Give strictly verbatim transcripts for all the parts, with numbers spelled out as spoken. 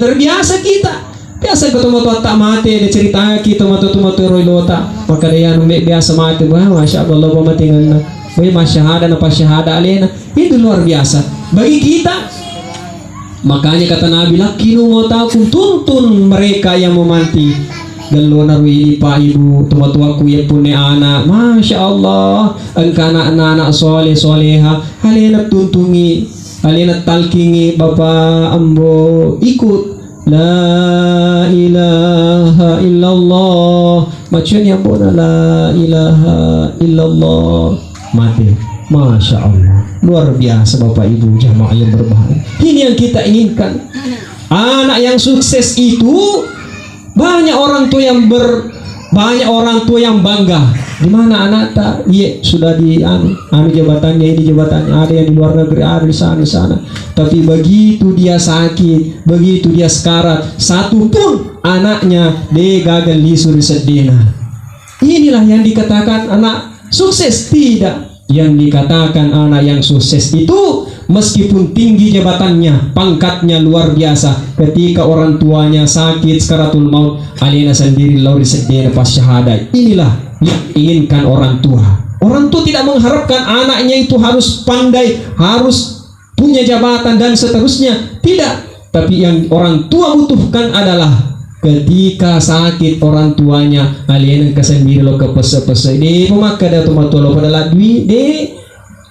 Luar biasa kita. Biasa ko tomatoatta mate, diceritaki tomatoa-tomatoa ro ilota. Makkeda anu me biasa mate, wah, masya Allah, pamatengenna. Weh, masyahada na pasyahada alena. Itu luar biasa. Bagi kita, makanya kata Nabi, "Lakkinu mautakum," tuntun mereka yang mau mati. Gellona ro ini, Pak, Ibu, tomatoakku, iya punne anak. Masya Allah, engka anakna anak soleh, soleha. Alena tuntungi, alena talkingi, Bapak, Ambo, ikut. La ilaha illallah. Maccuni ambona la ilaha illallah. Mate. Masya Allah. Luar biasa Bapak Ibu jamaah yang berbahagia. Ini yang kita inginkan. Anak yang sukses itu banyak orang tua yang ber-, banyak orang tua yang bangga. Di mana anakta? Iya, sudah di anu, anu jabatannya, ini jabatannya, ada yang di luar negeri, ada di sana, di sana. Tapi begitu dia sakit, begitu dia sekarat, satu pun anaknya de gagal lisu ri seddena. Inilah yang dikatakan anak sukses, tidak. Yang dikatakan anak yang sukses itu, meskipun tinggi jabatannya, pangkatnya luar biasa, ketika orang tuanya sakit, sakaratul maut, alena sendiri lao ri seddena passyahada. Inilah yang inginkan orang tua. Orang tua tidak mengharapkan anaknya itu harus pandai, harus punya jabatan dan seterusnya. Tidak. Tapi yang orang tua butuhkan adalah ketika sakit orang tuanya, alena engka sendiri lo ke pese-pese. De, pemakkeda tomatoa lo pada ladui, de,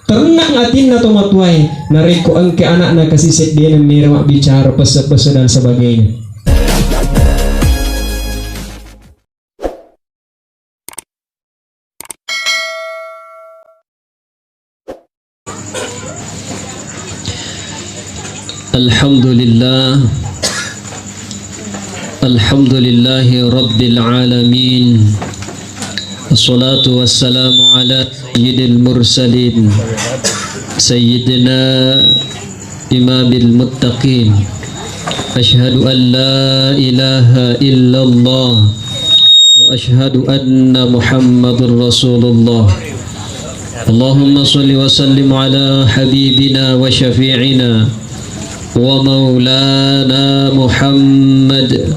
tenang atinna tomatoae. Narekko engka anakna kasi seddena mera mabbicara pese-pese dan sebagainya. الحمد لله. الحمد لله رب العالمين. الصلاة والسلام على سيد المرسلين سيدنا إمام المتقين. أشهد أن لا إله إلا الله وأشهد أن محمد رسول الله. اللهم صل وسلم على حبيبنا وشفيعنا ومولانا محمد.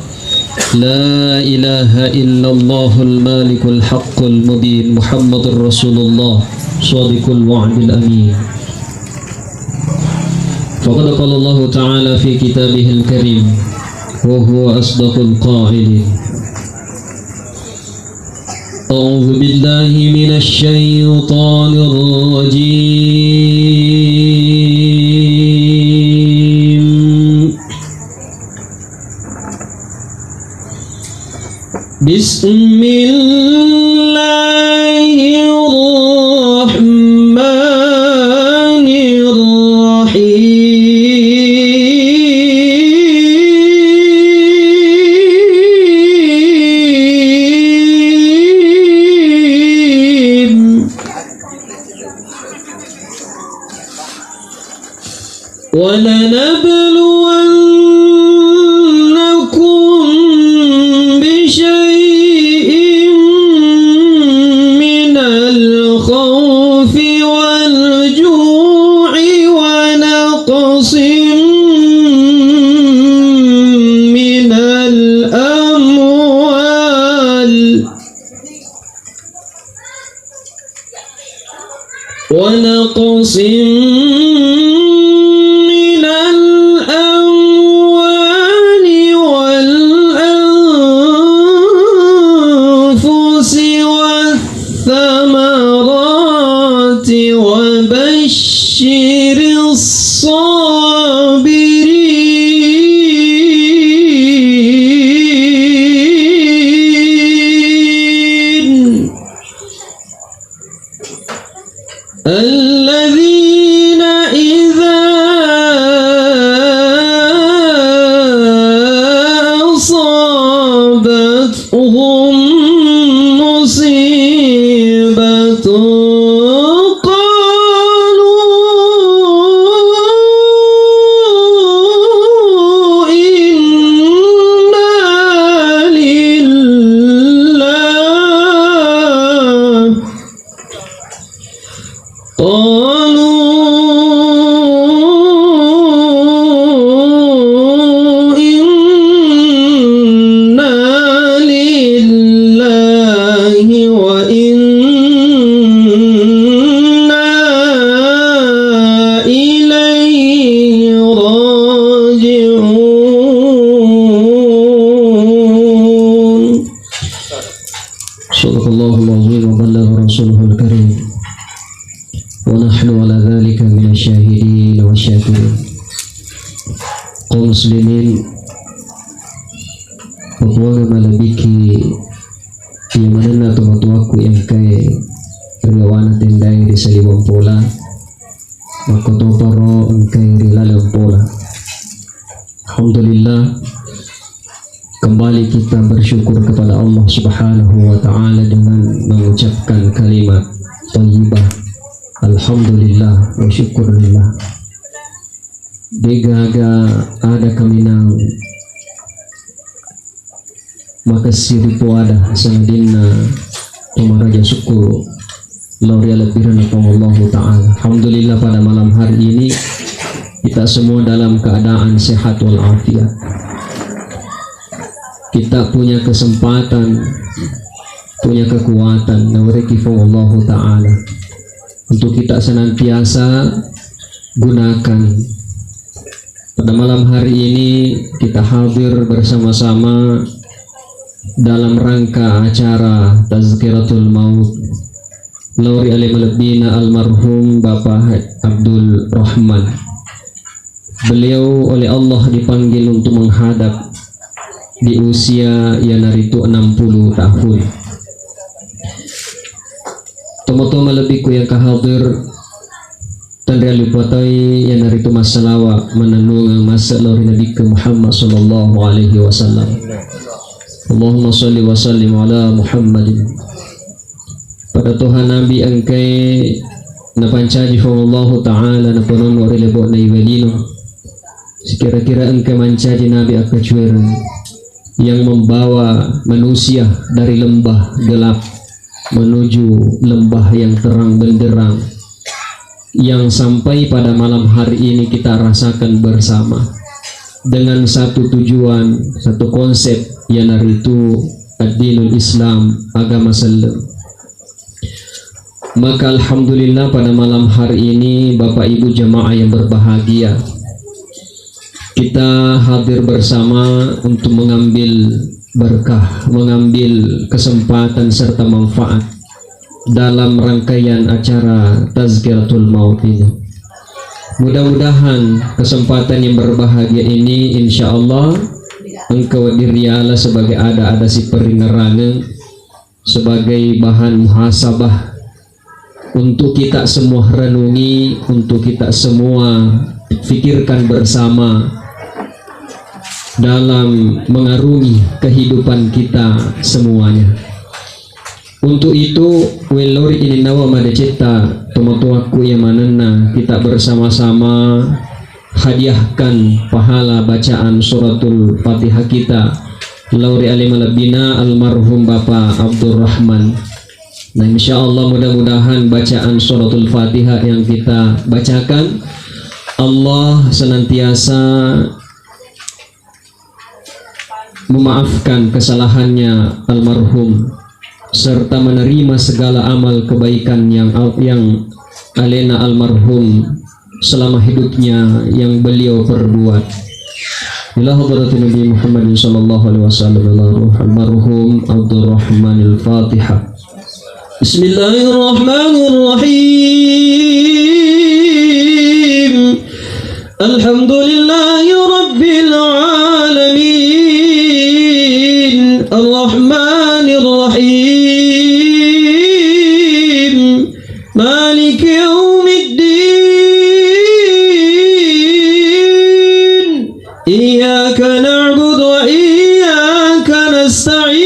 لا إله إلا الله المالك الحق المبين، محمد رسول الله صادق الوعد الأمين. فقد قال الله تعالى في كتابه الكريم وهو أصدق القائلين: أعوذ بالله من الشيطان الرجيم. بسم الله الرحمن الرحيم. ولنبلونكم بشيء من الخوف والجوع ونقص من الأموال ونقص من الأموال والأنفس والثمرات وبشر الصابرين. الذين Puang malebbiki iya manenna tomatoakku engkae riyawana tendae ri saliweng pola, makkotoparo engkae ri laleng pola. Alhamdulillah, kembali kita bersyukur kepada Allah Subhanahu wa Ta'ala dengan mengucapkan kalimat thayyibah, Alhamdulillah wa syukurillah. Degaga ada kaminang makessiri puada sangadinna tomaraja syukur lao ri alebbirana Puang Allahu Ta'ala. Alhamdulillah, pada malam hari ini kita semua dalam keadaan sehat walafiat. Kita punya kesempatan, punya kekuatan nawerekki Puang Allahu Ta'ala untuk kita senantiasa gunakan. Pada malam hari ini kita hadir bersama-sama dalam rangka acara Tazkiratul Maut lao ri ale malebbina almarhum Bapak Abdul Rahman. Beliau oleh Allah dipanggil untuk menghadap di usia iyanaritu enam puluh tahun. Tomatoa malebbiku yang kahadir, tanrialipatoi iyanaritu massalawa manennungeng masse lao ri Nabikku Muhammad sallallahu alaihi wasallam. Allahumma salli wa sallim ala Muhammadin. Pada toha Nabi engkae napancaji Puang Allahu Ta'ala napanonno ri lebo'na iwe lino. Sekira-kira engka mancaji Nabi akkacuereng yang membawa manusia dari lembah gelap menuju lembah yang terang benderang, yang sampai pada malam hari ini kita rasakan bersama dengan satu tujuan, satu konsep, iyanaritu ad-dinul Islam, agama selleng. Maka alhamdulillah, pada malam hari ini Bapak Ibu jamaah yang berbahagia, kita hadir bersama untuk mengambil berkah, mengambil kesempatan serta manfaat dalam rangkaian acara Tazkiratul Maut ini. Mudah-mudahan kesempatan yang berbahagia ini, insya Allah, engka wedding riala sebagai ada-ada siparingerrangeng, sebagai bahan muhasabah untuk kita semua renungi, untuk kita semua pikirkan bersama dalam mengarungi kehidupan kita semuanya. Untuk itu, wellori ininnawa madecetta tomatoakku iya manenna kita bersama-sama hadiahkan pahala bacaan suratul Fatihah kita lao ri ale malebbina almarhum Bapak Abdurrahman. Nah, insya Allah, mudah-mudahan bacaan suratul Fatihah yang kita bacakan, Allah senantiasa memaafkan kesalahannya almarhum serta menerima segala amal kebaikan yang al-, yang alena almarhum selama hidupnya yang beliau perbuat. Ila hadratin Nabi Muhammadin sallallahu alaihi wasallam, ila ruh almarhum Abdurrahmanil Fatihah. Bismillahirrahmanirrahim. Alhamdulillahi rabbil alamin. Arrahmanir rahim. Maliki yaumiddin. Iyyaka na'budu wa iyyaka nasta'in.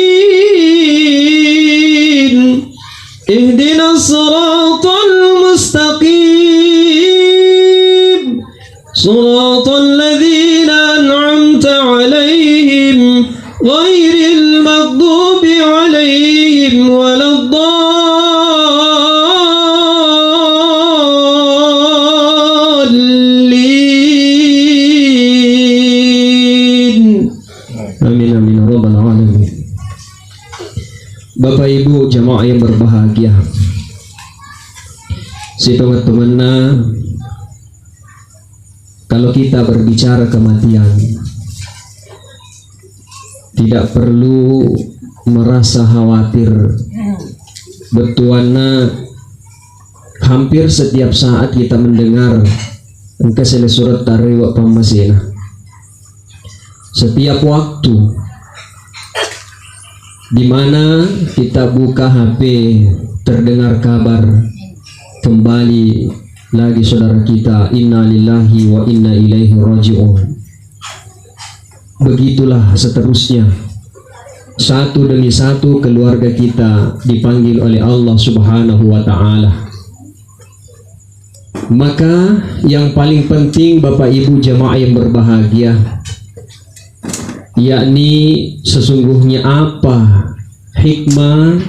Ihdinas siratal mustaqim. Siratal ladzina an'amta 'alaihim ghairil maghdubi 'alaihim waladdallin. Amin, amin, ya rabbal alamin. Bapak Ibu jamaah yang berbahagia, sitonget-tongenna, kalau kita berbicara kematian, tidak perlu merasa khawatir. Bettuanna, hampir setiap saat kita mendengar engka sele surat tariwa pammasena. Setiap waktu Di mana kita buka H P, terdengar kabar kembali lagi saudara kita, innalillahi wa inna ilaihi raji'un. Begitulah seterusnya. Satu demi satu keluarga kita dipanggil oleh Allah Subhanahu wa Ta'ala. Maka yang paling penting, Bapak Ibu jamaah yang berbahagia, yakni sesungguhnya apa hikmah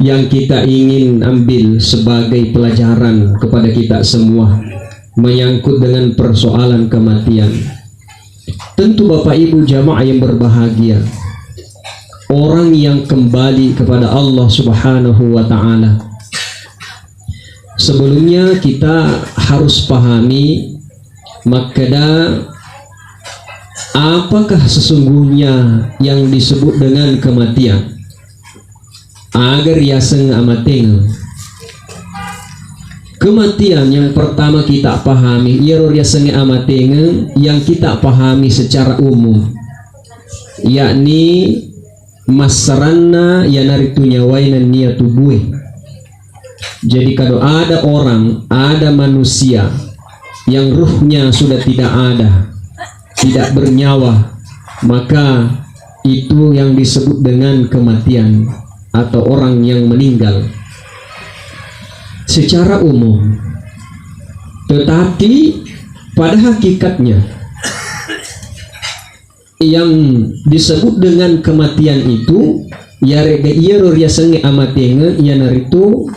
yang kita ingin ambil sebagai pelajaran kepada kita semua menyangkut dengan persoalan kematian. Tentu Bapak Ibu jamaah yang berbahagia, orang yang kembali kepada Allah Subhanahu wa Ta'ala, sebelumnya kita harus pahami makkeda, apakah sesungguhnya yang disebut dengan kematian? Aga riaseng amatengeng. Kematian yang pertama kita pahami, iyaro riaseng amatengeng yang kita pahami secara umum, yakni massaranna iyanaritu nyawae nennia tubue. Jadi, kalau ada orang, ada manusia yang ruhnya sudah tidak ada, tidak bernyawa, maka itu yang disebut dengan kematian atau orang yang meninggal secara umum. Tetapi pada hakikatnya, yang disebut dengan kematian itu, iyarega iyaro riasengnge amatengeng, iyanaritu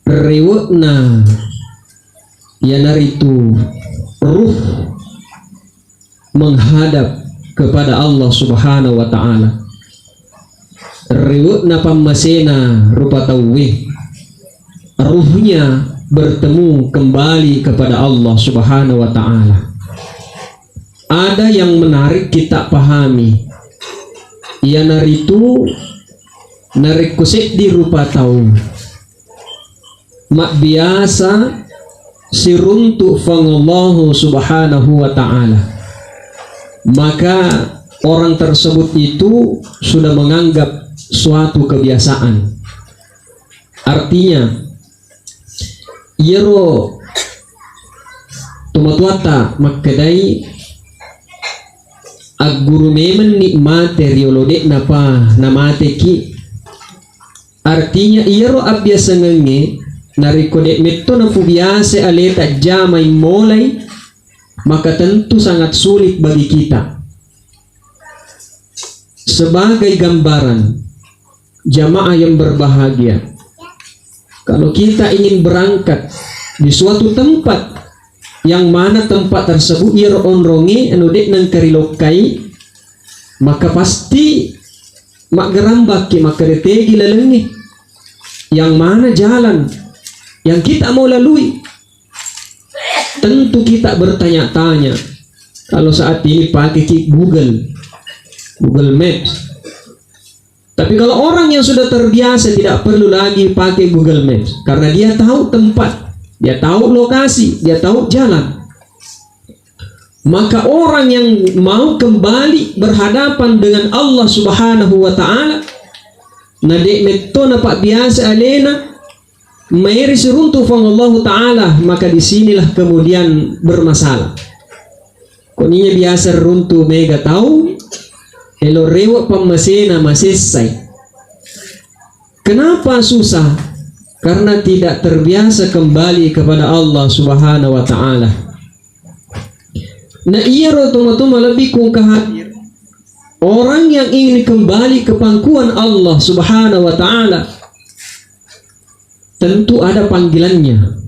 rewe'na, iyanaritu ruh menghadap kepada Allah Subhanahu wa Ta'ala. Rewe'na pammasena rupa tauwe, ruhnya bertemu kembali kepada Allah Subhanahu wa Ta'ala. Ada yang menarik kita pahami, iyanaritu narekko seddi rupa tau mabbiasa siruntu Fuang Allahu Subhanahu wa Ta'ala, maka orang tersebut itu sudah menganggap suatu kebiasaan. Artinya, iyaro tomatoatta makkedai, agguru memenni mate riolo de'napa namateki. Artinya, iyaro abbiasengengnge narekko de' metto napubiasai aleta jamai molai, maka tentu sangat sulit bagi kita. Sebagai gambaran, jamaah yang berbahagia, kalau kita ingin berangkat di suatu tempat yang mana tempat tersebut iyaro onrongnge anu de' nengka rilokkai, maka pasti maggerambakki, makkeda tegi lalengnge, yang mana jalan yang kita mau lalui. Tentu kita bertanya-tanya. Kalau saat ini pakai ki Google, Google Maps. Tapi kalau orang yang sudah terbiasa, tidak perlu lagi pakai Google Maps, karena dia tahu tempat, dia tahu lokasi, dia tahu jalan. Maka orang yang mau kembali berhadapan dengan Allah Subhanahu wa Ta'ala, na de' metto napabbiasa alena maeri siruntu Fuang Allahu Ta'ala, maka di sinilah kemudian bermasalah. Koninya biasa runtu mega tau, elo rewe' pammasena masessai. Kenapa susah? Karena tidak terbiasa kembali kepada Allah Subhanahu wa Ta'ala. Na iyaro tomatoa malebbi kungkaha, orang yang ingin kembali ke pangkuan Allah Subhanahu wa Ta'ala, tentu ada panggilannya.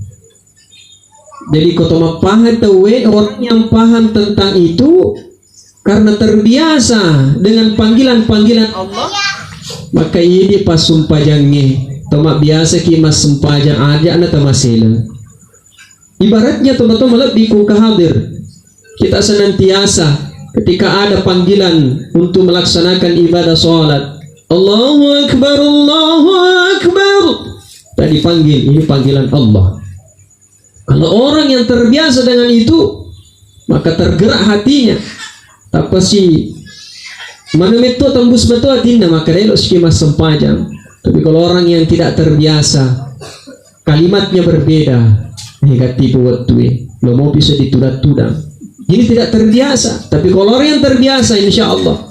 Jadi, ko to mappahang tauwe, orang yang paham tentang itu, karena terbiasa dengan panggilan-panggilan Allah, maka idi passumpajangnge. To mabbiasa ki massempajang aja na tamaseleng. Ibaratnya tomatoa malebbi ku kahadir. Kita senantiasa ketika ada panggilan untuk melaksanakan ibadah sholat, Allahu Akbar, Allahu Akbar. Tadi panggil, ini panggilan Allah. Kalau orang yang terbiasa dengan itu, maka tergerak hatinya. Tapasi Mana metto tembus betul atinna, maka elo siki massempajang. Tapi kalau orang yang tidak terbiasa, kalimatnya berbeda, eh, gatti tu wettue, lo mau bisa ditudang-tudang. Ini tidak terbiasa. Tapi kalau orang yang terbiasa, insya Allah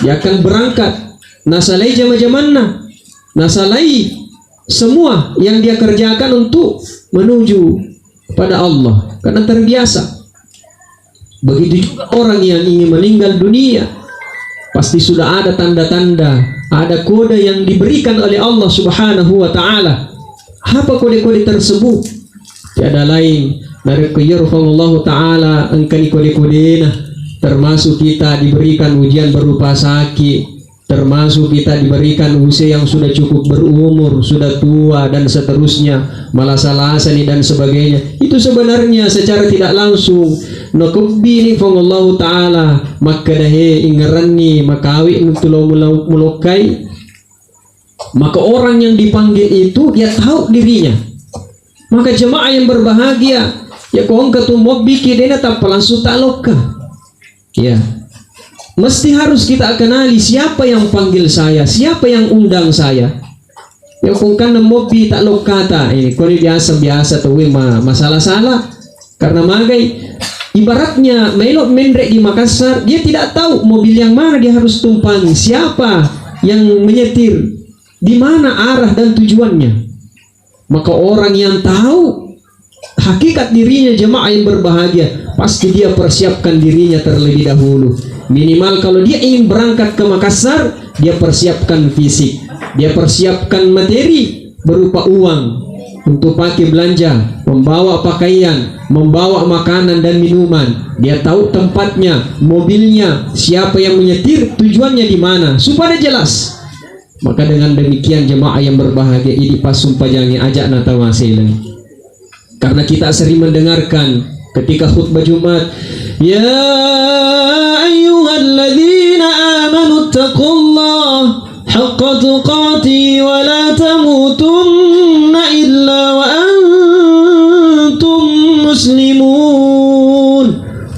dia akan berangkat. Nasalai jama-jamanna, nasalai semua yang dia kerjakan untuk menuju pada Allah, karena terbiasa. Begitu juga orang yang ingin meninggal dunia, pasti sudah ada tanda-tanda, ada kode yang diberikan oleh Allah Subhanahu wa Ta'ala. Apa kode-kode tersebut? Tiada lain narekko iyaro Puang Allah Ta'ala engkani kode-kodena, termasuk kita diberikan ujian berupa sakit, termasuk kita diberikan usia yang sudah cukup berumur, sudah tua, dan seterusnya, malasa-lasani, dan sebagainya. Itu sebenarnya secara tidak langsung nakebbini Puang Allahu Ta'ala, makkeda, "He, ingeranni, makawi nuntu lo mulo-, mulokkai." Maka orang yang dipanggil itu, dia tahu dirinya. Maka jemaah yang berbahagia, ya, ko engka tu mobbiki, dena tappa langsung tak lokka. Ya. Mesti harus kita kenali siapa yang panggil saya, siapa yang undang saya. Ya, kongkanna mobbi tak lokkata. Ini koni biasa-biasa tu, weh, ma-, masalah-salah. Karena magai, ibaratnya melo menre di Makassar, dia tidak tahu mobil yang mana dia harus tumpangi, siapa yang menyetir, di mana arah dan tujuannya. Maka orang yang tahu hakikat dirinya, jemaah yang berbahagia, pasti dia persiapkan dirinya terlebih dahulu. Minimal kalau dia ingin berangkat ke Makassar, dia persiapkan fisik, dia persiapkan materi berupa uang untuk pakai belanja, membawa pakaian, membawa makanan dan minuman. Dia tahu tempatnya, mobilnya, siapa yang menyetir, tujuannya di mana, supaya jelas. Maka dengan demikian, jemaah yang berbahagia, idi passumpajangi, aja' natamaseleng. Karena kita sering mendengarkan ketika khutbah Jumat, "Ya ayyuhalladzina amanu taqullah haqqa tuqatih wa la tamutunna illa wa antum muslimun."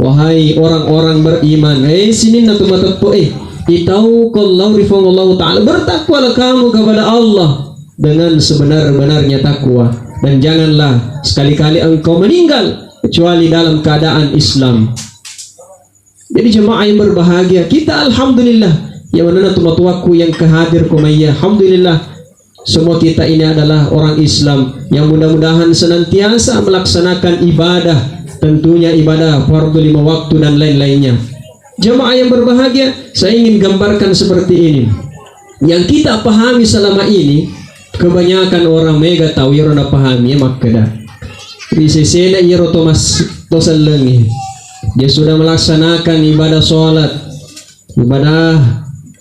Wahai orang-orang beriman, eh, sininna tu mateppe', eh, itaukallahu ri Puang Allahu Ta'ala, bertakwalah kamu kepada Allah dengan sebenar-benarnya takwa, dan janganlah sekali-kali engkau meninggal kecuali dalam keadaan Islam. Jadi jemaah yang berbahagia, kita alhamdulillah, ya, manenna tomatoakku yang kehadir komaiya, alhamdulillah, semua kita ini adalah orang Islam yang mudah-mudahan senantiasa melaksanakan ibadah, tentunya ibadah fardu lima waktu dan lain-lainnya. Jemaah yang berbahagia, saya ingin gambarkan seperti ini. Yang kita pahami selama ini, kebanyakan orang mega tau iyaro napahami, ya, makkeda, ri sesena iyaro to mas-, to sellengnge, dia sudah melaksanakan ibadah sholat, ibadah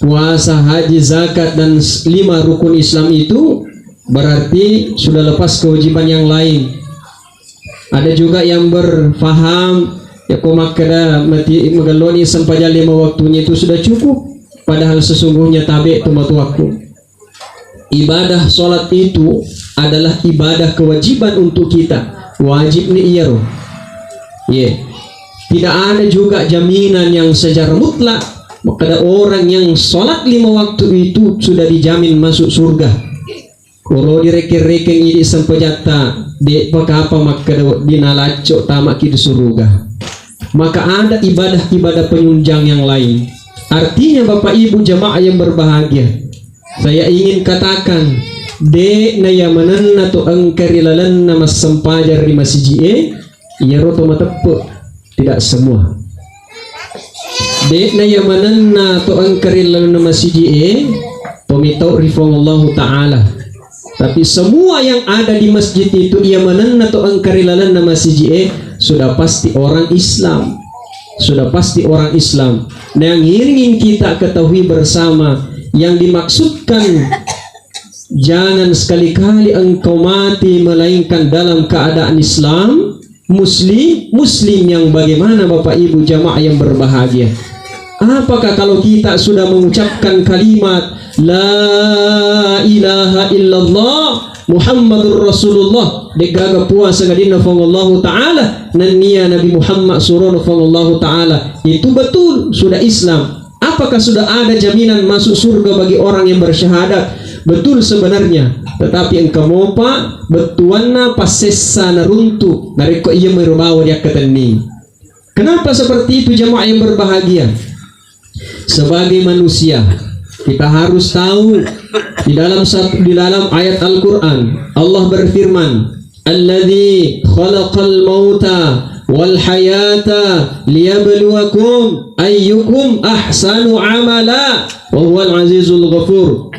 puasa, haji, zakat, dan s-, lima rukun Islam itu, berarti sudah lepas kewajiban yang lain. Ada juga yang berfaham, ya, ko makkeda mati, magelloni sempajang lima waktunya itu sudah cukup. Padahal sesungguhnya tabe' tomatoakku. Ibadah sholat itu adalah ibadah kewajiban untuk kita. Wajib ni iyaro. Ye. Tidak ada juga jaminan yang secara mutlak makkeda orang yang sholat lima waktu itu sudah dijamin masuk surga. Koro direkeng-rekeng idi sempajatta, de'pa kapa makkeda wedding nalacco tamaki di suruga. Maka ada ibadah-ibadah penunjang yang lain. Artinya, Bapak Ibu jamaah yang berbahagia, saya ingin katakan, de'na iya manenna to engka ri lalenna massempajang ri masiji'e, iyaro to mateppe', tidak semua. De'na iya manenna to engka ri lalenna masiji'e, to mitau ri Puang Allahu Ta'ala. Tapi semua yang ada di masjid itu, iya manenna to engka ri lalenna masiji'e, sudah pasti orang Islam. Sudah pasti orang Islam. Nah, yang ingin kita ketahui bersama, yang dimaksudkan, jangan sekali-kali engkau mati melainkan dalam keadaan Islam, muslim, muslim yang bagaimana, Bapak Ibu jamaah yang berbahagia? Apakah kalau kita sudah mengucapkan kalimat la ilaha illallah Muhammadur Rasulullah, de'gaga puang sangadinna Puang Allahu Ta'ala, nennia Nabi Muhammad surona Puang Allahu Ta'ala, itu betul sudah Islam? Apakah sudah ada jaminan masuk surga bagi orang yang bersyahadat? Betul sebenarnya, tetapi engka mopa bettuanna passessa naruntu narekko iya mero bawa diakkatenni. Kenapa seperti itu, jamaah yang berbahagia? Sebagai manusia, kita harus tahu di dalam satu, di dalam ayat Al-Quran, Allah berfirman, "Alladzi khalaqal mauta wal hayata liyabluwakum ayyukum ahsanu amala wa huwal azizul ghafur."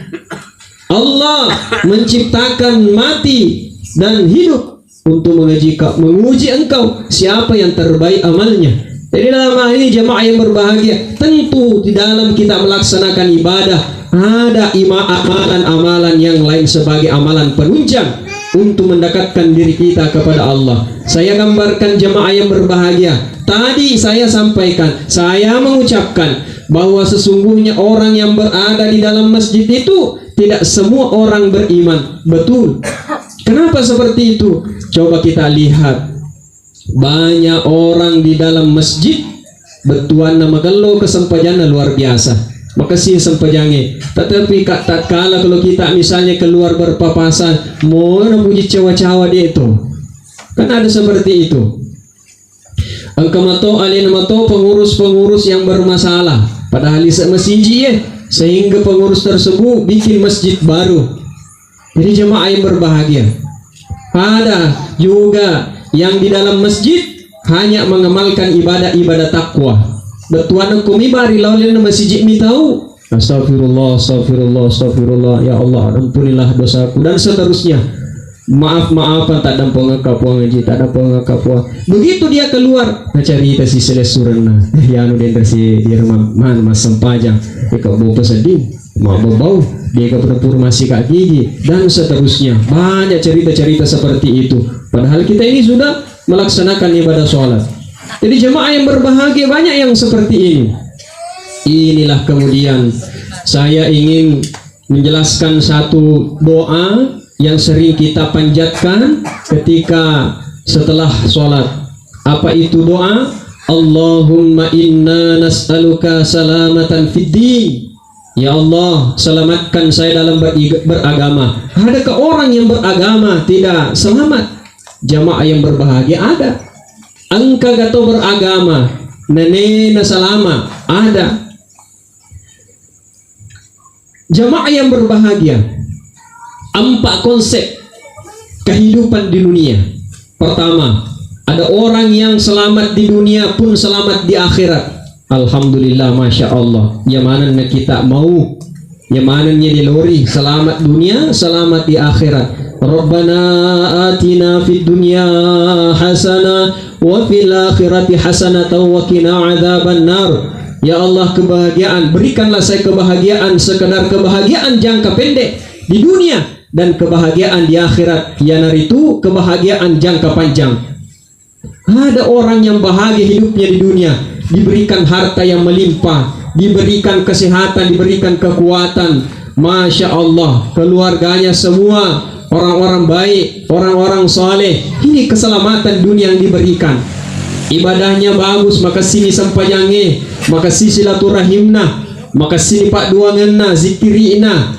Allah menciptakan mati dan hidup untuk menguji ka-, menguji engkau, siapa yang terbaik amalnya. Jadi, dalam hal ini, jamaah yang berbahagia, tentu di dalam kita melaksanakan ibadah, ada ima-, amalan-amalan yang lain sebagai amalan penunjang untuk mendekatkan diri kita kepada Allah. Saya gambarkan, jamaah yang berbahagia, tadi saya sampaikan, saya mengucapkan bahwa sesungguhnya orang yang berada di dalam masjid itu tidak semua orang beriman. Betul. Kenapa seperti itu? Coba kita lihat. Banyak orang di dalam masjid, bettuanna magello kesempajanna luar biasa. Makessing sempajangnge. Tetapi ka-, tatkala kalau kita misalnya keluar berpapasan, mau napuji cawa-cawa dia itu. Kan ada seperti itu. Engka mato, alena mato pengurus-pengurus yang bermasalah. Padahal ise masiji ye, sehingga pengurus tersebut bikin masjid baru. Jadi, jemaah yang berbahagia, ada juga yang di dalam masjid hanya mengamalkan ibadah-ibadah takwa. Bettuanna ko mibari laolenna masiji mitau. Astagfirullah, astagfirullah, astagfirullah. Ya Allah, ampunilah dosaku, dan seterusnya. Maaf-maafan, taddampengekka Puang Haji, taddampengekka Puang. Begitu dia keluar, nacarita si selessurenna. Ya anu denre si di rumah mana mas sempajang. Eka bopa sedih, mau bau, dia ke pura masih kak gigi, dan seterusnya. Banyak cerita-cerita seperti itu. Padahal kita ini sudah melaksanakan ibadah sholat. Jadi, jemaah yang berbahagia, banyak yang seperti ini. Inilah kemudian saya ingin menjelaskan satu doa yang sering kita panjatkan ketika setelah sholat. Apa itu doa? Allahumma inna nas'aluka salamatan fid din. Ya Allah, selamatkan saya dalam beriga-, beragama. Adakah orang yang beragama tidak selamat? Jamaah yang berbahagia, ada. Engka gato beragama, nenena salama, ada. Jamaah yang berbahagia, empat konsep kehidupan di dunia. Pertama, ada orang yang selamat di dunia pun selamat di akhirat. Alhamdulillah, masya Allah. Yamanenna kita mau, yamanenna dilori, selamat dunia, selamat di akhirat. Rabbana atina fid dunya hasanah wa fil akhirati hasanatan wa qina adzabannar. Ya Allah, kebahagiaan, berikanlah saya kebahagiaan, sekedar kebahagiaan jangka pendek di dunia dan kebahagiaan di akhirat, yanaritu kebahagiaan jangka panjang. Ada orang yang bahagia hidupnya di dunia, diberikan harta yang melimpah, diberikan kesehatan, diberikan kekuatan. Masya Allah, keluarganya semua orang-orang baik, orang-orang saleh. Ini keselamatan dunia yang diberikan. Ibadahnya bagus, makessini sempajangnge, makessini silaturahimna, makessini padduangenna, zikirina,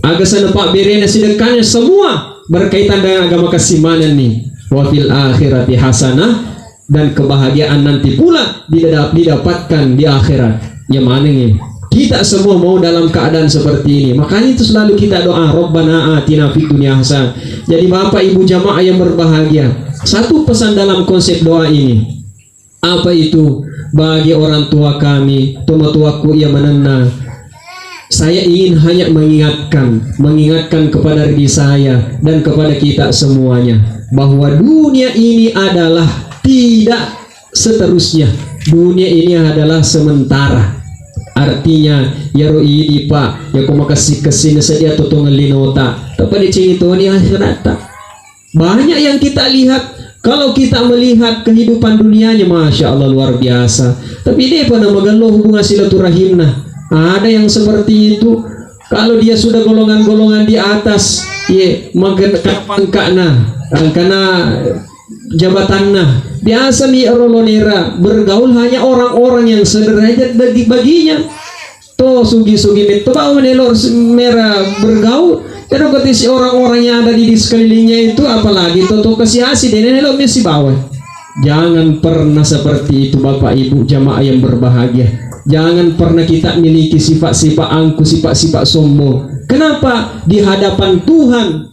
aga sana pabberena, sedekahnya, semua berkaitan dengan agama kasimanenni. Wa fil akhirati hasanah, dan kebahagiaan nanti pula didap-, didapatkan di akhirat. Ya manengngi. Kita semua mau dalam keadaan seperti ini. Makanya itu selalu kita doa, Rabbana atina fid dunya hasanah. Jadi, Bapak Ibu jamaah yang berbahagia, satu pesan dalam konsep doa ini. Apa itu? Bagi orang tua kami, tomatoakku iya manenna, saya ingin hanya mengingatkan, mengingatkan kepada diri saya dan kepada kita semuanya, bahwa dunia ini adalah tidak seterusnya. Dunia ini adalah sementara. Artinya, yaro idi, Pak, yako makessing-kessing sedia totongeng linota. Tapi dicingi toni akhirata. Banyak yang kita lihat, kalau kita melihat kehidupan dunianya, masya Allah, luar biasa. Tapi dia pernah magello hubungan silaturahimna. Ada yang seperti itu. Kalau dia sudah golongan-golongan di atas, ye, magen-, pangkana, angkana jabatanna. Biasa mi ero lonera bergaul hanya orang-orang yang sederajat bagi, baginya. To sugi-sugi metto bawang elo mera bergaul. Ero ketisi orang-orang yang ada di, di sekelilingnya itu, apalagi to to kasiasi dene elo mesi bawang. Jangan pernah seperti itu, Bapak Ibu jamaah yang berbahagia. Jangan pernah kita miliki sifat-sifat angkuh, sifat-sifat sombong. Kenapa? Di hadapan Tuhan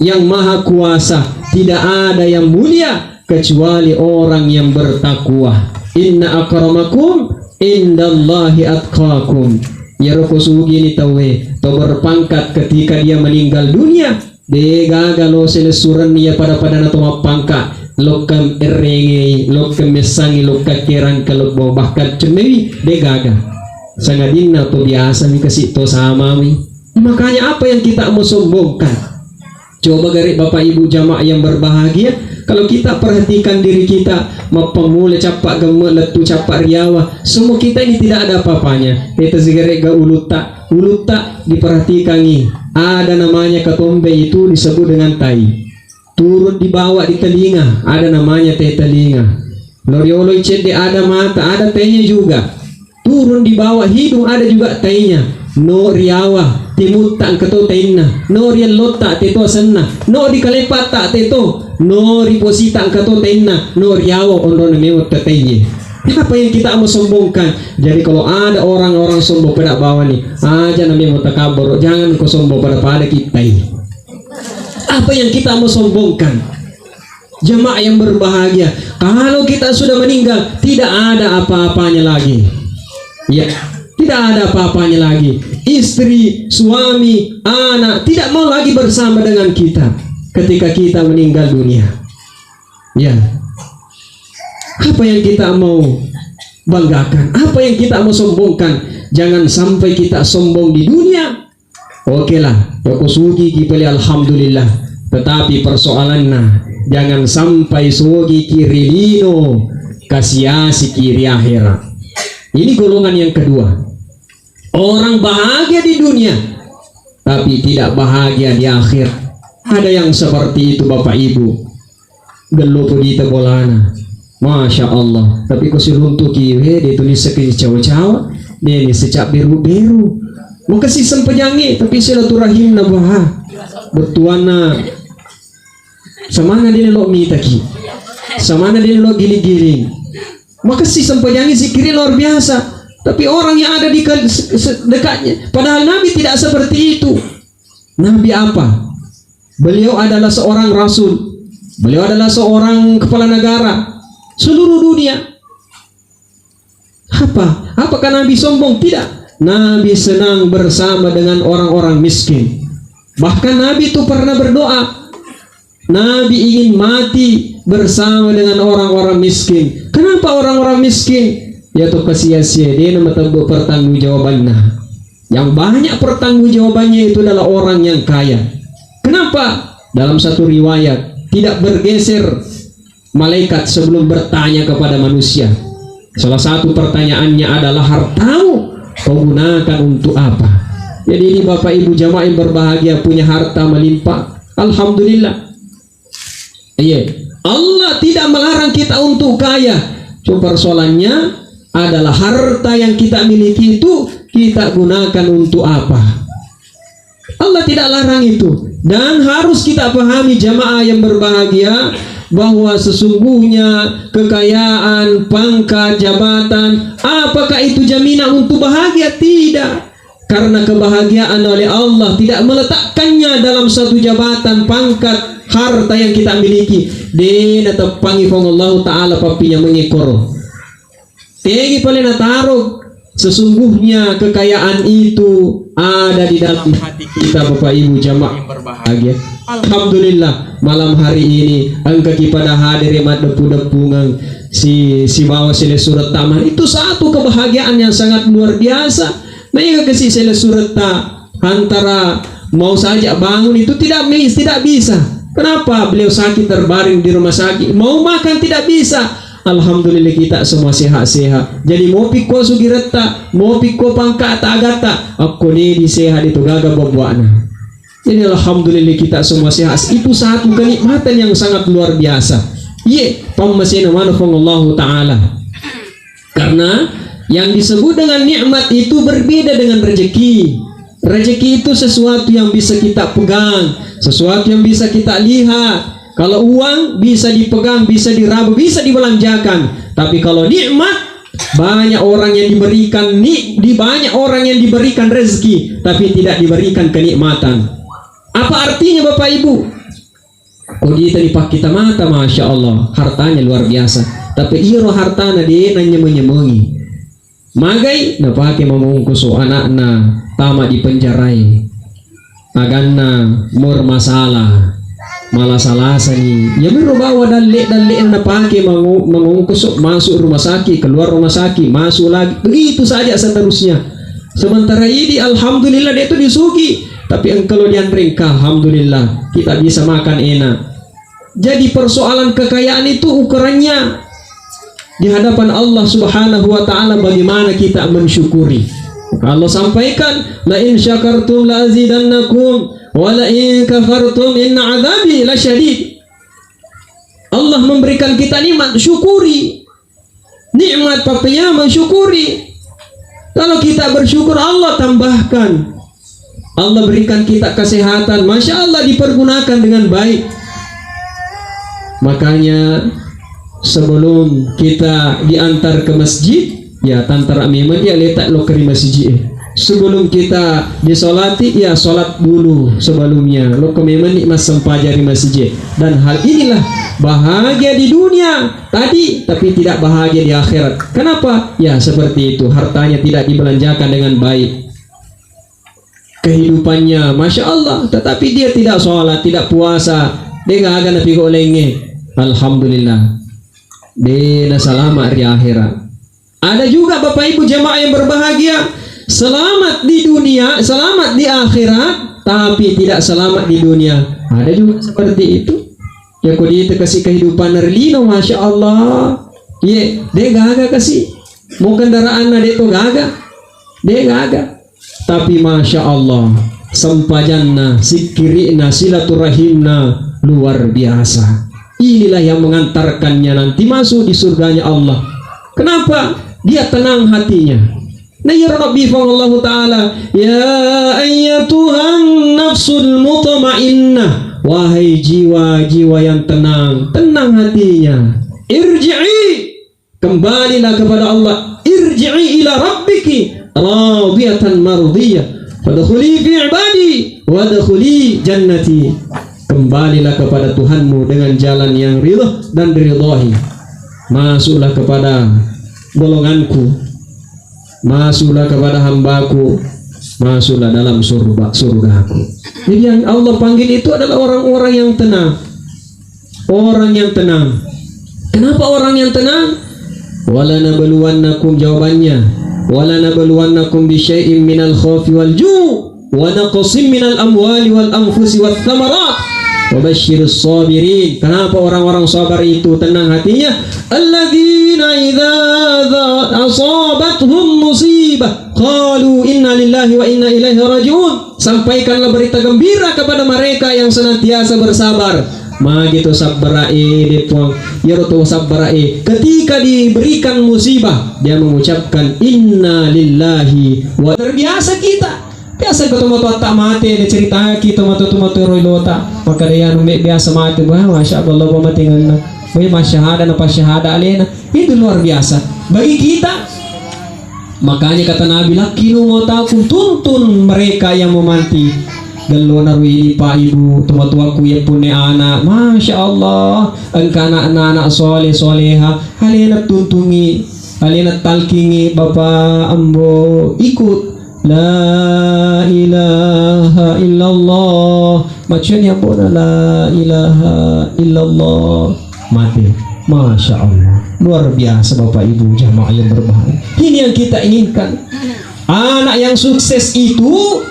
yang Maha Kuasa, tidak ada yang mulia kecuali orang yang bertakwa. Inna akramakum indallahi atqakum. Iyaro ko sugini tauwe, to berpangkat ketika dia meninggal dunia, de gaga lo selessurenni iya pada-padana to mappangka, lokka errengei, lokka messangi, lokka kerangka lebbo, bahkan cemmewi, de gaga. Sangadinna to biasa mi kasi to samami. Makanya apa yang kita mau sombongkan? Coba gare Bapak Ibu jamaah yang berbahagia, kalau kita perhatikan diri kita, mappammula cappa gemme, lettu cappa riawa, semua kita ini tidak ada apa-apanya. Teta sigarega ulutta, ulutta diperhatikangi, ada namanya ketombe itu disebut dengan tai. Turun di bawah di telinga, ada namanya teh telinga. Lorioloi cedde ada mata, ada tainya juga. Turun di bawah hidung ada juga tainya. No riawa, timutta engka to tainna. No riellotta te to asenna. No di kalepatta te to. No ri posita engka to tainna. No riawa onrona mewa tetaie. Apa yang kita mau sombongkan? Jadi kalau ada orang-orang sombong pada bawah nih, aja namanya mau takabbur, jangan kau sombong pada-pada kita ini. Apa yang kita mau sombongkan? Jamaah yang berbahagia, kalau kita sudah meninggal, tidak ada apa-apanya lagi. Ya, tidak ada apa-apanya lagi. Istri, suami, anak tidak mau lagi bersama dengan kita ketika kita meninggal dunia. Ya. Apa yang kita mau banggakan? Apa yang kita mau sombongkan? Jangan sampai kita sombong di dunia. Oke lah, yako sugi ki pale alhamdulillah. Tetapi persoalanna, jangan sampai sugi ki ri lino, kasiasi ki ri akhirat. Ini golongan yang kedua. Orang bahagia di dunia, tapi tidak bahagia di akhirat. Ada yang seperti itu, Bapak Ibu. Gello pudita bolana. Masya Allah. Tapi ko siruntuki, he, de tu nisseng cawa-cawa, de nisseng beru-beru. Maka si sempajangi, tapi silaturahimna baha. Bettuanna samana de lo mitaki. Samana de lo giling-giling. Maka si sempajangi zikirnya luar biasa. Tapi orang yang ada di ke-, se-, se-, dekatnya, padahal Nabi tidak seperti itu. Nabi apa? Beliau adalah seorang rasul. Beliau adalah seorang kepala negara seluruh dunia. Apa? Apakah Nabi sombong? Tidak. Nabi senang bersama dengan orang-orang miskin. Bahkan Nabi itu pernah berdoa, Nabi ingin mati bersama dengan orang-orang miskin. Kenapa orang-orang miskin? Ya to kasihan sia, de na matebbu pertanggungjawabanna. Yang banyak pertanggungjawabannya itu adalah orang yang kaya. Kenapa? Dalam satu riwayat, tidak bergeser malaikat sebelum bertanya kepada manusia. Salah satu pertanyaannya adalah, "Hartamu kau gunakan untuk apa?" Jadi ini Bapak Ibu jamaah yang berbahagia, punya harta melimpah. Alhamdulillah. Iya. Allah tidak melarang kita untuk kaya. Cuma persoalannya adalah harta yang kita miliki itu kita gunakan untuk apa? Allah tidak larang itu. Dan harus kita pahami jamaah yang berbahagia bahwa sesungguhnya kekayaan, pangkat, jabatan, apakah itu jaminan untuk bahagia? Tidak. Karena kebahagiaan oleh Allah tidak meletakkannya dalam satu jabatan, pangkat, harta yang kita miliki. De nateppangi Puang Allah Ta'ala pappinyamengnge koro. Tegi pale nataro, sesungguhnya kekayaan itu ada di dalam hati kita, Bapak Ibu jamaah yang berbahagia. Alhamdulillah, malam hari ini engkaki pada hadir ya, maddeppu-deppungeng si, sibawa silessureng tama. Itu satu kebahagiaan yang sangat luar biasa. Mega kasi silessuretta antara mau saja bangun itu tidak mi-, tidak bisa. Kenapa? Beliau sakit terbaring di rumah sakit. Mau makan tidak bisa. Alhamdulillah kita semua sehat-sehat. Jadi mopi ko sugiretta, mopi ko pangkata agatta, akko nedi sehat itu gaga buah-buahna. Jadi alhamdulillah kita semua sehat. Itu satu kenikmatan yang sangat luar biasa. Iye, pammasena mana Puang Allahu Ta'ala. Karena Yang disebut dengan nikmat itu berbeda dengan rezeki. Rezeki itu sesuatu yang bisa kita pegang, sesuatu yang bisa kita lihat. Kalau uang bisa dipegang, bisa diraba, bisa dibelanjakan. Tapi kalau nikmat, banyak orang yang diberikan ni, di banyak orang yang diberikan rezeki, tapi tidak diberikan kenikmatan. Apa artinya, Bapak Ibu? Ko diita dipakkita mata, masya Allah, hartanya luar biasa. Tapi iro hartana de nanyameng-nyamengi. Magai napake mangongkoso anakna tama di penjarai. Aganna mur masalah, malasa-lasani. Ya miro bawa dalle-dalle napake mango-, mangongkoso, masuk rumah sakit, keluar rumah sakit, masuk lagi. Begitu saja seterusnya. Sementara ini alhamdulillah dia itu disugi. Tapi engkau dianre engka, alhamdulillah, kita bisa makan enak. Jadi persoalan kekayaan itu ukurannya di hadapan Allah Subhanahu wa Ta'ala bagaimana kita mensyukuri. Allah sampaikan, "La in syakartum la azidannakum, wa la in kafartum inna adzabi lasyadid." Allah memberikan kita nikmat, syukuri. Nikmat papanya mensyukuri. Kalau kita bersyukur, Allah tambahkan. Allah berikan kita kesehatan, masya Allah, dipergunakan dengan baik. Makanya, sebelum kita diantar ke masjid, ya, tantara memang dia letak lo ke masjid. Sebelum kita disolati, ya, solat dulu sebelumnya. Lo ke memang ni massempajang di masjid. Dan hal inilah bahagia di dunia tadi, tapi tidak bahagia di akhirat. Kenapa? Ya, seperti itu. Hartanya tidak dibelanjakan dengan baik. Kehidupannya, masya Allah, tetapi dia tidak sholat, tidak puasa, de gaga napigolengnge. Alhamdulillah, de nasalama ri akhirat. Ada juga Bapak Ibu jamaah yang berbahagia, selamat di dunia, selamat di akhirat, tapi tidak selamat di dunia. Ada juga seperti itu. Ya, ko diita kasi kehidupan ri lino, masya Allah. Ye, de gaga kasi. Mau kendaraanna de to gaga. De gaga. Tapi masya Allah, sempajanna, sikkiri'na, silaturahimna luar biasa. Inilah yang mengantarkannya nanti masuk di surganya Allah. Kenapa? Dia tenang hatinya. Nah, ya Rabbi, firman Allah Ta'ala, "Ya ayyatuhan nafsul mutmainnah, wahai jiwa-jiwa yang tenang, tenang hatinya. Irji'i, kembalilah kepada Allah. Irji'i ila rabbiki radiyatan mardiyah. Fadkhuli fi ibadi, wadkhuli jannati." Kembalilah kepada Tuhanmu dengan jalan yang ridho dan diridhoi. Masuklah kepada golonganku. Masuklah kepada hambaku, masuklah dalam surga, surgaku. Jadi yang Allah panggil itu adalah orang-orang yang tenang. Orang yang tenang. Kenapa orang yang tenang? Walanabluwannakum, jawabannya. Walanabluwannakum bisyai'im minal khaufi wal ju', wa naqsim minal amwali wal anfusi wath thamarat. Wa basyiris sabirin. Kenapa orang-orang sabar itu tenang hatinya? Alladzina idza asabathum musibah qalu inna lillahi wa inna ilaihi raji'un. Sampaikanlah berita gembira kepada mereka yang senantiasa bersabar. Magi to sabbara'e, de Puang, iyaro to sabbara'e, ketika diberikan musibah, dia mengucapkan inna lillahi wa, terbiasa kita. Biasa ko tomatoatta mate, naceritaki tomatoa-tomatoa ro ilota. Makkeda iyanu me biasa mate, wah, masya Allah, pamatengenna. Weh, masyahada, napasyahada alena. Itu luar biasa. Bagi kita, makanya kata Nabi, "Lakkinu mautakum," tuntun mereka yang memanti. Gellona ruini, Pak, Ibu, tomatoakku, iya punne ana, masya Allah, engka anak-anak soleh, soleha, alena tuntungi, alena talkingi, Bapak, Ambo, ikut. La ilaha illallah. Maccuni ambona la ilaha illallah. Mati. Masya Allah. Luar biasa Bapak Ibu jamaah yang berbahagia. Ini yang kita inginkan. Anak yang sukses itu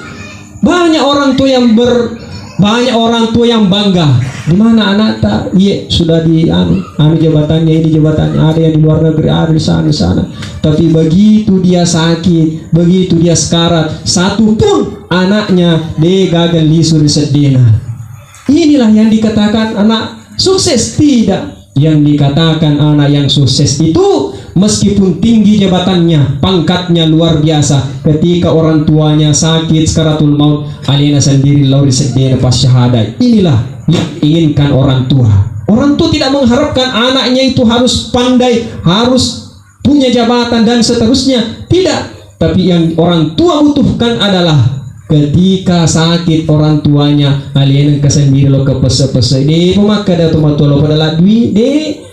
banyak orang tua yang ber-, banyak orang tua yang bangga. Di mana anakta? Iya, sudah di anu, anu jabatannya, ini jabatannya, ada yang di luar negeri, ada di sana, di sana. Tapi begitu dia sakit, begitu dia sekarat, satu pun anaknya de gaga lisu ri seddena. Inilah yang dikatakan anak sukses, tidak. Yang dikatakan anak yang sukses itu Meskipun tinggi jabatannya, pangkatnya luar biasa, ketika orang tuanya sakit sakaratul maut, alena sendiri lao ri seddena passyahada. Inilah yang inginkan orang tua. Orang tua tidak mengharapkan anaknya itu harus pandai, harus punya jabatan dan seterusnya. Tidak. Tapi yang orang tua butuhkan adalah ketika sakit orang tuanya, alena engka sendiri lo ke pese-pese. De' pemakkada to matua lo pada ladui, de'.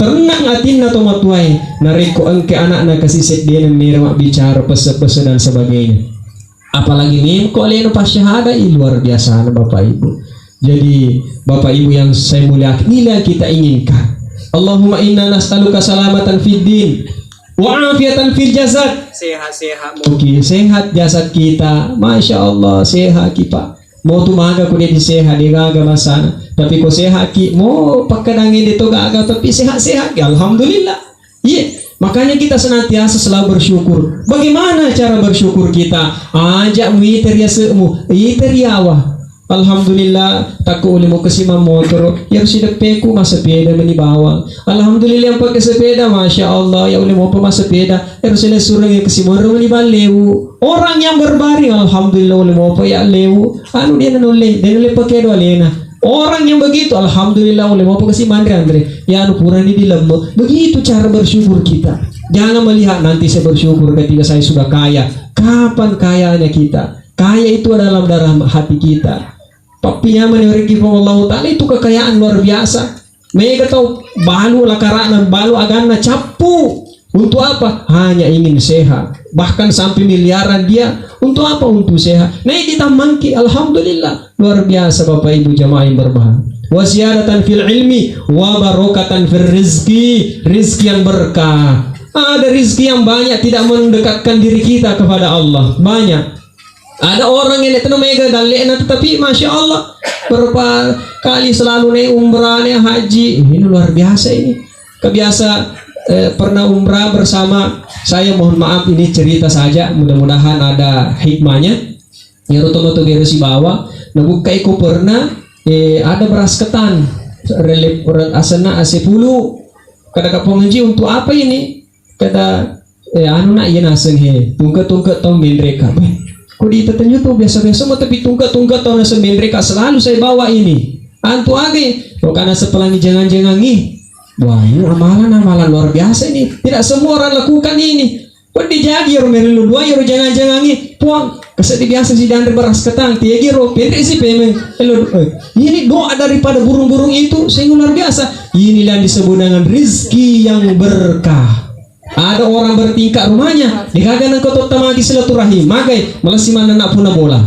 Tenang atinna to matuae, narekko engka anakna kasi seddena mera mabbicara pese-pese dan sebagainya. Apalagi memko alena passyahada, ih, luar biasa, Bapak Ibu. Jadi, Bapak Ibu yang saya muliakan, inilah yang kita inginkan. Allahumma inna nas'aluka salamatan fid din wa afiatan fil jasad. Sehat-sehat. Oke, sehat jasad kita. Masya Allah, sehat kita. Mo tu maga ko de' diseha, de' gaga masana. Tapi ko seha ki, mo pakkadangnge de' to gaga, tapi seha-seha ki, alhamdulillah. Iya, makanya kita senantiasa selalu bersyukur. Bagaimana cara bersyukur kita? Aja' mu ite ri ase'mu, ite ri awa. Alhamdulillah, takko ule mo kasi mammotoro, ya ro sideppeku massepeda meni bawang. Alhamdulillah, yang pakai sepeda, masya Allah, ya ule mopa massepeda. Ero silessureng ke simorong ni ballewu. Orang yang berbaring, alhamdulillah, ule mopa ya lewu. Anu de' nanulle, de' nulle pakedo alena. Orang yang begitu, alhamdulillah, ule mopa kasi manre anre. Ya anu purani di lemme. Begitu cara bersyukur kita. Jangan melihat nanti saya bersyukur ketika saya sudah kaya. Kapan kayanya kita? Kaya itu adalah dalam hati kita. Pappinyameng rezeki Allah Ta'ala itu kekayaan luar biasa. Mega tau balu lakarana, balu aganna cappu. Untuk apa? Hanya ingin sehat. Bahkan sampai miliaran dia. Untuk apa? Untuk sehat. Naik ditammangki, alhamdulillah. Luar biasa Bapak Ibu jamaah yang berbahagia. Wa ziyadatan fil ilmi wa barokatan fil rizki. Rizki yang berkah. Ada rizki yang banyak tidak mendekatkan diri kita kepada Allah. Banyak. Ada orang yang itu mega dalle'na, tetapi masya Allah, berapa kali selalu naik umrah, naik haji. Ini luar biasa ini. Kebiasa, eh, pernah umrah bersama saya, mohon maaf ini cerita saja, mudah-mudahan ada hikmahnya. Iyaro tomatoa bero sibawa, nabukka iko pernah, eh, ada beras ketan, relep, asenna A C puluh. Kada ka pengaji, untuk apa ini? Kata, eh, anu nak, iya naseng he, tungke-tungke tau menreka. Beh, kok di tetenyu tuh biasa-biasa mau, tapi tungke-tungke tau naseng menreka selalu saya bawa ini. Antu age, lo kana sepelangi jangan-jangan nih. Wah, ini amalan-amalan luar biasa ini. Tidak semua orang lakukan ini. Kok dijagi ro merelu dua ro jangan-jangan nih. Puang, kesedi biasa si dandre beras ketan, tiagi ro, pendek si pemeng. Elo, eh, ini doa daripada burung-burung itu, sehingga luar biasa. Inilah yang disebut dengan rizki yang berkah. Ada orang bertingkat rumahnya, degaga nengko totta magi silaturahim, magai, malessi manenna punna bola.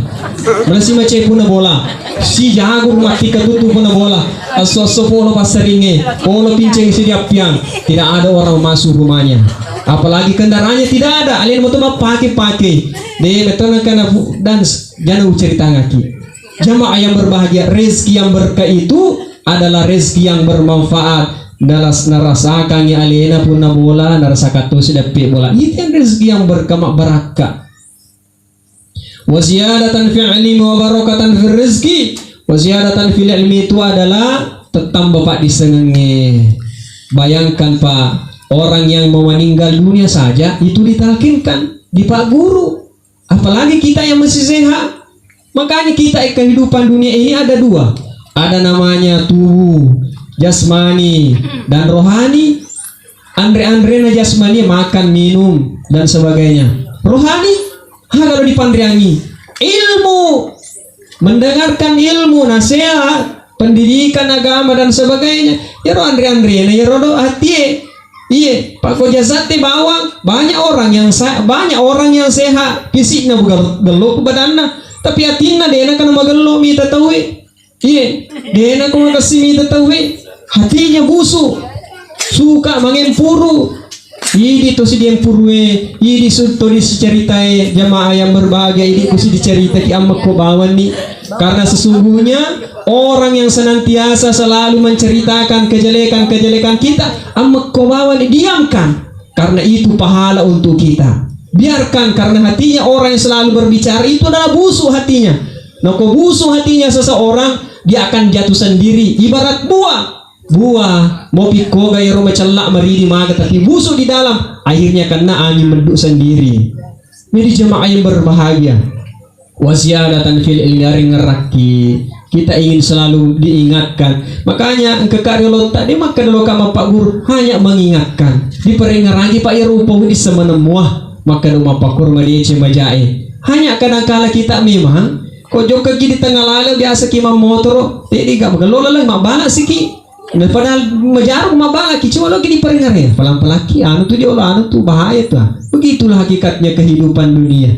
Malessi macai punna bola. Si jago rumah tika tutu punna bola. Asso-asso polo passaringe, polo pinceng si diappiang. Tidak ada orang masuk rumahnya. Apalagi kendaraannya tidak ada, alena moto mappake-pake. De, betul nengkana dan jana uceritangaki. Jamaah yang berbahagia, rezeki yang berkah itu adalah rezeki yang bermanfaat. Dalas narasakangi alena punna bola, narasakang tosi dappe bola. Itu yang rezeki yang berkah, mabbarakka. Wa ziyadatan fil ilmi wa barakatan fil rizki. Wa ziyadatan fil ilmi itu adalah tettamba paddissengengnge. Bayangkan, Pak, orang yang mau meninggal dunia saja itu ditalkinkan, dipagguru. Apalagi kita yang masih sehat. Makanya kita, eh, kehidupan dunia ini ada dua. Ada namanya tubuh, jasmani, dan rohani. Anre-anrena jasmani, makan, minum, dan sebagainya. Rohani, ha, kalau dipanreangi. Ilmu, mendengarkan ilmu, nasihat, pendidikan agama, dan sebagainya. Iyaro anre-anrena, iyaro do hatie. Iye, pakko jazatte bawang, banyak orang yang sa-, banyak orang yang sehat, fisiknya bukan gello badanna, tapi hatinna dena kana magello mita tauwe. Iye, dena ko makassi mita tauwe, hatinya busuk, suka mangempuru. Idi to si diempurue, idi su-, to di siceritae, jamaah yang berbahagia, idi ko si diceritaki ammekko bawanni. Karena sesungguhnya orang yang senantiasa selalu menceritakan kejelekan-kejelekan kita, ammekko bawani, diamkan. Karena itu pahala untuk kita. Biarkan, karena hatinya orang yang selalu berbicara itu adalah busuk hatinya. Nah, ko busuk hatinya seseorang, dia akan jatuh sendiri. Ibarat buah. Buah, mopi koga ero macella maridi maga, tapi busuk di dalam, akhirnya kena angin menduk sendiri. Jadi jemaah yang berbahagia, wa ziyadatan fil ilmi, arengngerakki. Kita ingin selalu diingatkan. Makanya engka ka riolota de makkeda loka mappagguru, hanya mengingatkan. Diperengngerangi pak ero upowi di semenemua. Makkeda mappakkuru madeceng majae. Hanya kadangkala kita memang ko jokkaki di tengah lale biasa ki mammotoro, tedi ga magello laleng mabbala siki. Nah, padahal majaruk mabalaki, cuma loki diperingati, pelan-pelanki, anu tu jolo, anu tu bahaya tu. Begitulah hakikatnya kehidupan dunia.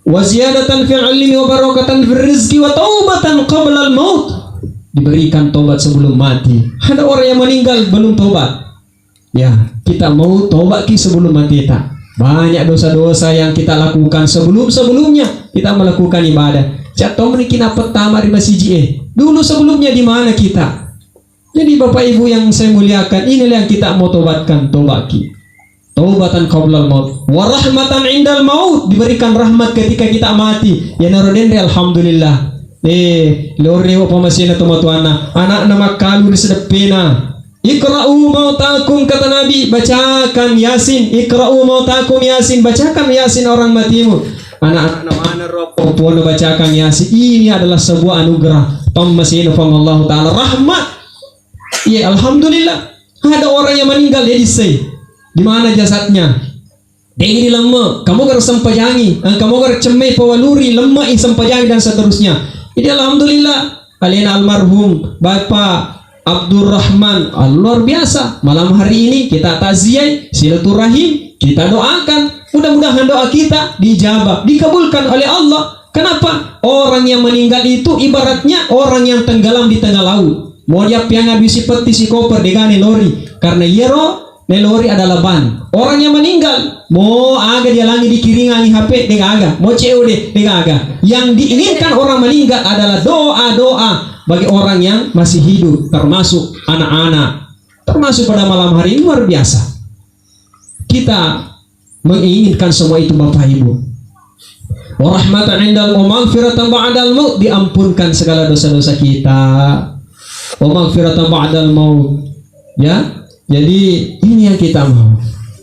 Wa ziyadatan fil ilmi wa barakatan fil rizki wa taubatan qablal maut. Diberikan tobat sebelum mati. Ada orang yang meninggal belum tobat. Ya, kita mau tobat ki sebelum mati ta. Banyak dosa-dosa yang kita lakukan sebelum-sebelumnya kita melakukan ibadah. Cak to meniki na pertama di masjid eh. Dulu sebelumnya di mana kita? Jadi Bapak Ibu yang saya muliakan, inilah yang kita mau tobatkan, tobat ki. Taubatan qablal maut, wa rahmatan indal maut, diberikan rahmat ketika kita mati. Ya naro denre alhamdulillah. Eh, lore wa pamasena tomatuanna, anakna makkalu di sedeppena. Iqra'u mautakum, kata Nabi, bacakan Yasin. Iqra'u mautakum Yasin, bacakan Yasin orang matimu. Anak-anak mana rokok, pono bacakan Yasin. Ini adalah sebuah anugerah. Pammasena Puang Allah Ta'ala, rahmat. Iya, alhamdulillah. Ada orang yang meninggal, dia disei. Di mana jasadnya? Degi dilemme, kamu gar sempajangi, eh, kamu gar cemme pawaluri, lemme i sempajangi dan seterusnya. Jadi alhamdulillah, alena almarhum Bapak Abdurrahman, ah, luar biasa. Malam hari ini kita takziah, silaturahim, kita doakan. Mudah-mudahan doa kita dijabah, dikabulkan oleh Allah. Kenapa? Orang yang meninggal itu ibaratnya orang yang tenggelam di tengah laut. Mau dia piang adu isi peti si koper degane lori. Karena iyaro nelori adalah ban. Orang yang meninggal, mo aga dia langi dikiringangi H P, degaga. Mo C O D, degaga. Yang diinginkan orang meninggal adalah doa-doa bagi orang yang masih hidup, termasuk anak-anak. Termasuk pada malam hari ini luar biasa. Kita menginginkan semua itu Bapak Ibu. Wa rahmatan indal wa maghfiratan ba'dal maut, diampunkan segala dosa-dosa kita. Wa maghfiratan ba'dal maut. Ya, jadi ini yang kita mau.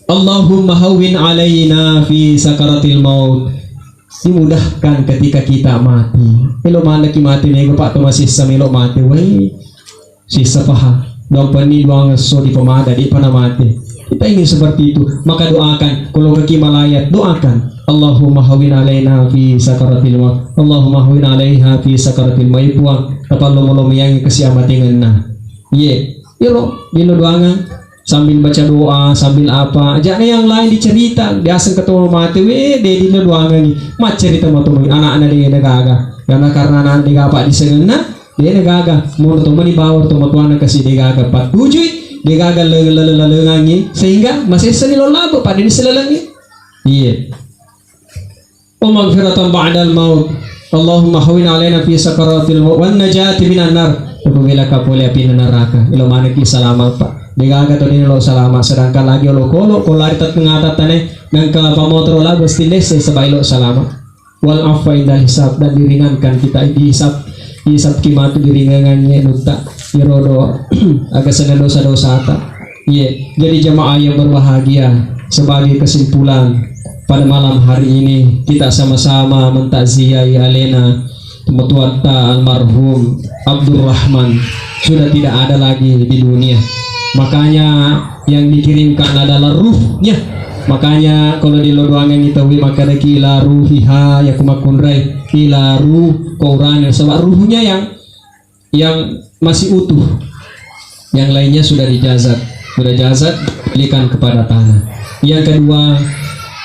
Allahumma hawwin alaina fi sakaratil maut. Dimudahkan ketika kita mati. Elo manaki mati nego pak to masih samelo mati. Weh, sisa paha. Dua penni dua ngesso di pemada di pana mati. Kita ingin seperti itu. Maka doakan. Kalau kaki malayat, doakan. Allahumma hawwin alaina fi sakaratil maut. Allahumma hawwin alaiha fi sakaratil maut. Puang, tapallomo-lomo yang kesiamatengenna. Iye, iyaro dillo doangang sambil baca doa, sambil apa. Ajakna yang lain dicerita, biasa ketemu mati, weh, de dillo doangangi. Maccerita matomi, anakna de gaga. Karena, karena anak de gaga disengenna, de gaga. Mau to mani bawor to matuana kasi de gaga patujui, de gaga le-, le-, le-, lengangi. Sehingga masessani lo labo pada diselelengi. Iya. Wa maghfiratan ba'dal maut. Allahumma hawwin alaina fi sakaratil maut wan najati minan nar. Pabila kapole api neraka. Ilo maneki salama, Pak. Degaga to dini lo salama. Sedangkan lagi olo kolo, ko lari tat ngata tane, nangka pamotoro labo stilese saba ilo salama. Wal afwa indal hisab, dan diringankan kita dihisab. Hisab kimatu diringangannya nutta. Irodo aga sena dosa-dosa ta. Iya, jadi jamaah yang berbahagia, sebagai kesimpulan, pada malam hari ini kita sama-sama mentakziahi alena tomatoatta almarhum Abdurrahman, sudah tidak ada lagi di dunia. Makanya yang dikirimkan adalah ruhnya. Makanya kalau di lodoangan itu wi makadaki ila ruhiha ya kumakunrai ila ruh korang sebab ruhnya yang yang masih utuh. Yang lainnya sudah dijazat. Sudah jazat, kembalikan kepada tanah. Yang kedua,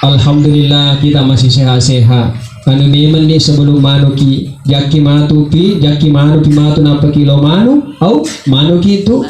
alhamdulillah kita masih sehat-sehat. Anu memang nih sebelum manuki, jaki matu pi, jaki manu pi matu nampa kilo manu, au manuki itu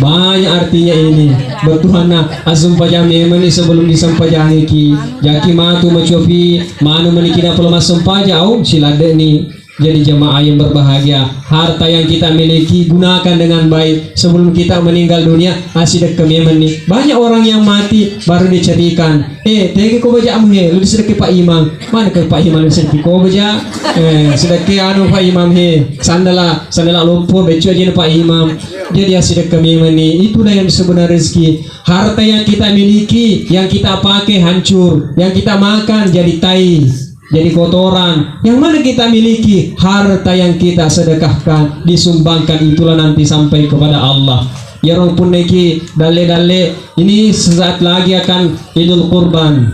banyak artinya ini. Bertuhanna asempajang memang nih sebelum disempajangi ki, jaki matu macuapi manu meniki napalo massempajang, au siladde nih. Jadi jamaah yang berbahagia, harta yang kita miliki gunakan dengan baik. Sebelum kita meninggal dunia, asidekka memenni. Banyak orang yang mati baru dicarikan, "Eh, tege ko bajamu he, lu disedekki Pak Imam." Mana ke Pak Imam disedekki ko baja? Eh, sedekki anu Pak Imam he, sandala, sandala lompo, beccu aja Pak Imam. Jadi asidekka memenni. Itulah yang disebut rezeki. Harta yang kita miliki, yang kita pakai hancur, yang kita makan jadi tai, jadi kotoran. Yang mana kita miliki? Harta yang kita sedekahkan, disumbangkan, itulah nanti sampai kepada Allah. Iyaro punnaiki dalle-dalle, ini sesaat lagi akan Idul Kurban.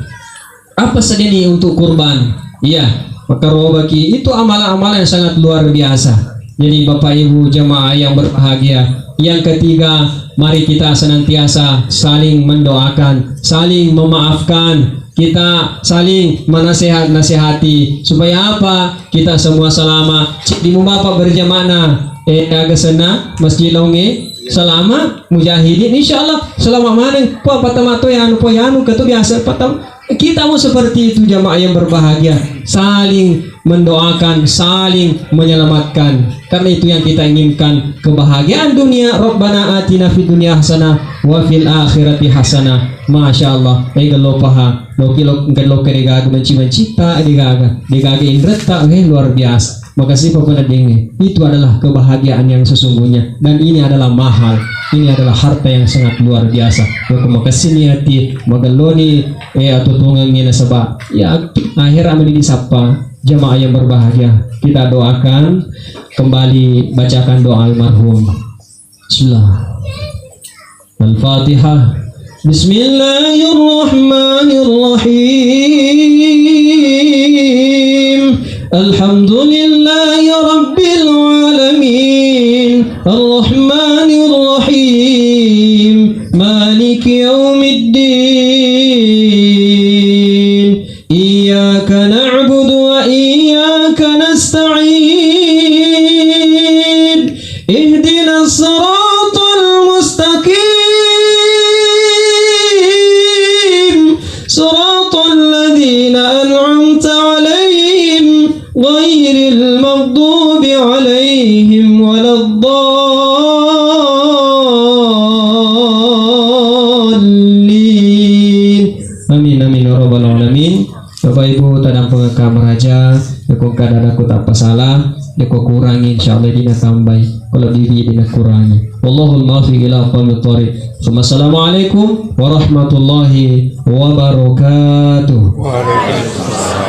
Apa sedeni untuk kurban? Iya, makarobaki. Itu amalan-amalan yang sangat luar biasa. Jadi Bapak Ibu jamaah yang berbahagia, yang ketiga, mari kita senantiasa saling mendoakan, saling memaafkan, kita saling menasehat-nasehati. Supaya apa? Kita semua selamat. Cik di Bapak berjamaah, eh, aga senna masjid longe, selamat mujahidin. Insya Allah selamat maneng. Puang patama to yanu, puang yanu ketu biasa patama. Kita mau seperti itu jamaah yang berbahagia, saling mendoakan, saling menyelamatkan. Karena itu yang kita inginkan, kebahagiaan dunia. Rabbana atina fid dunya hasanah wa fil akhirati hasanah. Masya Allah, eh, gello paha. Loki lo, gello ke degaga menci-mencita, degaga, degaga indretta, eh, luar biasa. Makasih Bapak Nadeng. Itu adalah kebahagiaan yang sesungguhnya dan ini adalah mahal. Ini adalah harta yang sangat luar biasa. Maka makasih niati magelloni, eh, atutungengi nasaba ya akhir amali disappa. Jamaah yang berbahagia, kita doakan kembali, bacakan doa almarhum. Bismillah. Al-Fatihah. Bismillahirrahmanirrahim. Alhamdulillahi rabbil alamin. Arrahmanirrahim. Maliki yaumiddin. إياك نعبد وإياك نستعين. اهدنا الصراط المستقيم. صراط الذين أنعمت عليهم غير المغضوب عليهم ولا الضالين. Amin, amin, ya rabbal alamin. Bapak Ibu, tadampengekka maraja, yako engka dadaku tappasala, yako kurangi, insyaallah dina tambai, kalau diri dina kurangi. Wallahul muwaffiq ila aqwamit thariq. Assalamualaikum warahmatullahi wabarakatuh. Waalaikumsalam.